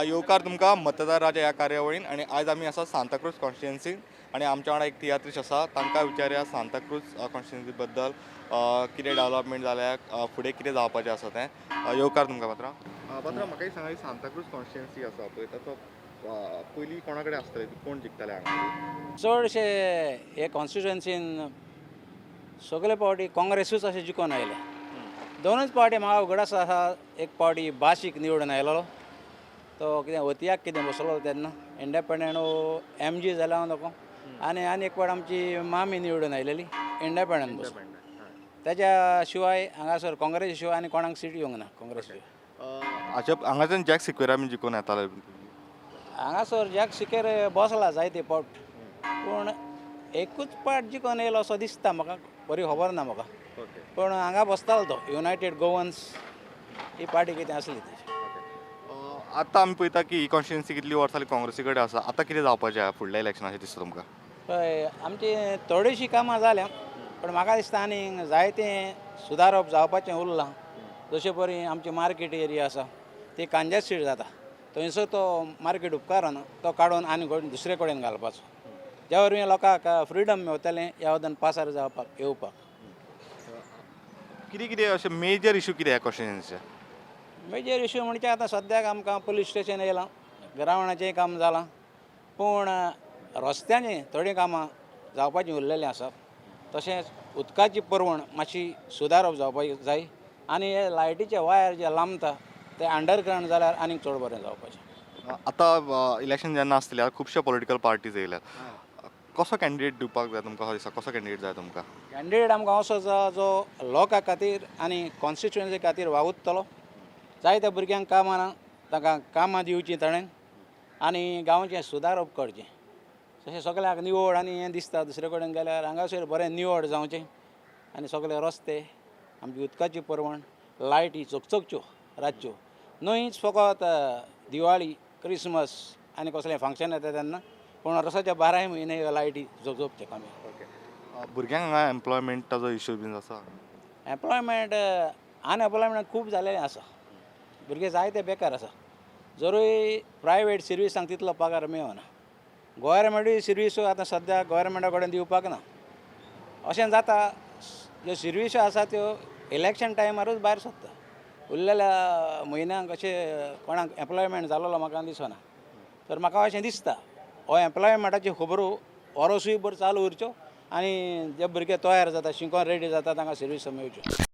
येवकार तुमकां मतदार राजा ह्या कार्यावळीन आनी आयज आमी आसा सांताक्रूज कॉन्स्टिट्युएन्सीन आनी आमच्या वांगडा एक तियात्रीश आसा. तांकां विचारया सांताक्रूज कॉन्स्टिट्युएन्सी बद्दल कितें डेवलपमेंट जाल्या, फुडें कितें जावपाचें आसा तें. येवकार तुमकां पात्रा. पात्रा, म्हाका एक सांगा, ही सांताक्रूज कॉन्स्टिट्युएन्सी आसा पळय, ताचो पयलीं कोणा कडेन आसतले, कोण जिखताले हांगा? चडशे हे कॉन्स्टिट्युएन्सीन सगळे पावटी काँग्रेसूच अशें जिखून आयले. दोनूच पावटी म्हाका उगडास आसा, एक पावटी बाशीक निवडून आयलेलो, तो कितें ओतयाक कितें बसलो तेन्ना इंडिपेंडंट एम जी जाल्या हांव नको. आनी आनी एक पावट आमची मामी निवडून आयलेली इंडिपेंडंट बसून. त्याच्या शिवाय हांगासर काँग्रेसी शिवाय आनी कोणाक सीट येवंक ना काँग्रेस शिवाय. हाच्या हांगाच्यान जॅक सिक्वेरा बी जिखून येताले. हांगासर जॅक सिकेर बसला जायते पावट, पूण एकूच पावट जिखून येयलो असो दिसता म्हाका, बरी खबर ना म्हाका. पूण हांगा बसतालो तो युनायटेड गोवन्स ही पार्टी कितें आसली तेजी. आतां आमी पळयता की ही कॉन्स्टिट्युएन्सी कितली वर्सां जाली काँग्रेसी कडेन आसा, आतां कितें जावपाचें फुडल्या इलेक्शनाचें दिसता तुमकां? पळय, आमची थोडीशीं कामां जाल्या, पूण म्हाका दिसता आनीक जायतें सुदारप जावपाचें उरलां. जशे परी आमची मार्केट एरिया आसा ती कंजेस्टेड जाता, थंयसर तो मार्केट उपकारना, तो काडून आनी दुसरे कडेन घालपाचो, ज्या वरवीं लोकांक फ्रिडम मेवतलें ह्या वटेन पासार जावपाक येवपाक. कितें कितें अशें मेजर इशू कितें ह्या कॉन्स्टिट्युएन्सीचे? मेजर इशू म्हणजे आतां सद्याक आमकां पुलीस स्टेशन येयलां, ग्रावंडाचेंय काम जालां, पूण रस्त्यांची थोडीं कामां जावपाचीं उरलेलीं आसात. तशेंच उदकाची पुरवण मातशी सुदारप जावपाक जाय आनी हे लायटीचे वायर जे लांबता ते अंडरग्रावंड जाल्यार आनीक चड बरें जावपाचें. आतां इलेक्शन जेन्ना आसतलें, आतां खुबशे पॉलिटिकल पार्टीज येयल्यात, कसो कॅन्डिडेट दिवपाक जाय तुमकां? दिसता कसो कॅन्डिडेट जाय तुमकां? कॅन्डिडेट आमकां असो जाय जो लोकां खातीर आनी कॉन्स्टिट्युएन्सी खातीर वावुरतलो. जायत्या भुरग्यांक कामां ना, तांकां कामां दिवचीं ताणें आनी गांवचें सुदारप करचें. तशें सगळ्याक निवळ आनी हें दिसता दुसरे कडेन गेल्यार हांगासर बरें निवळ जावचें आनी सगळे रस्ते, आमची उदकाची पुरवण, लायटी चकचकच्यो रातच्यो, न्हयच फकत दिवाळी, क्रिसमस आनी कसलें फंक्शन येता तेन्ना, पूण वर्साच्या 12 म्हयने ह्यो लायटी चकचकच्यो कमी. ओके, भुरग्यांक हांगा एम्प्लॉयमेंटाचो इशू बीन आसा? एम्प्लॉयमेंट, अनएम्प्लॉयमेंट खूब जालेलें आसा, भुरगे जायते बेकार आसा. जरूय प्रायवेट सर्विसांक तितलो पगार मेळना, गोवोरमेंटूय सर्वीस आतां सद्या गोवोरमेंटा कडेन दिवपाक ना. अशें जाता, ज्यो सर्विसो आसा त्यो इलेक्शन टायमारूच भायर सरता, उरलेल्या म्हयन्यांक अशें कोणाक एम्प्लॉयमेंट जालोलो म्हाका दिसना. तर म्हाका अशें दिसता हो एम्प्लॉयमेंटाच्यो खबरो वरोसूय भर चालू उरच्यो आनी जे भुरगे तयार जाता, शिकोन रेडी जाता, तांकां सर्वीस मेळच्यो.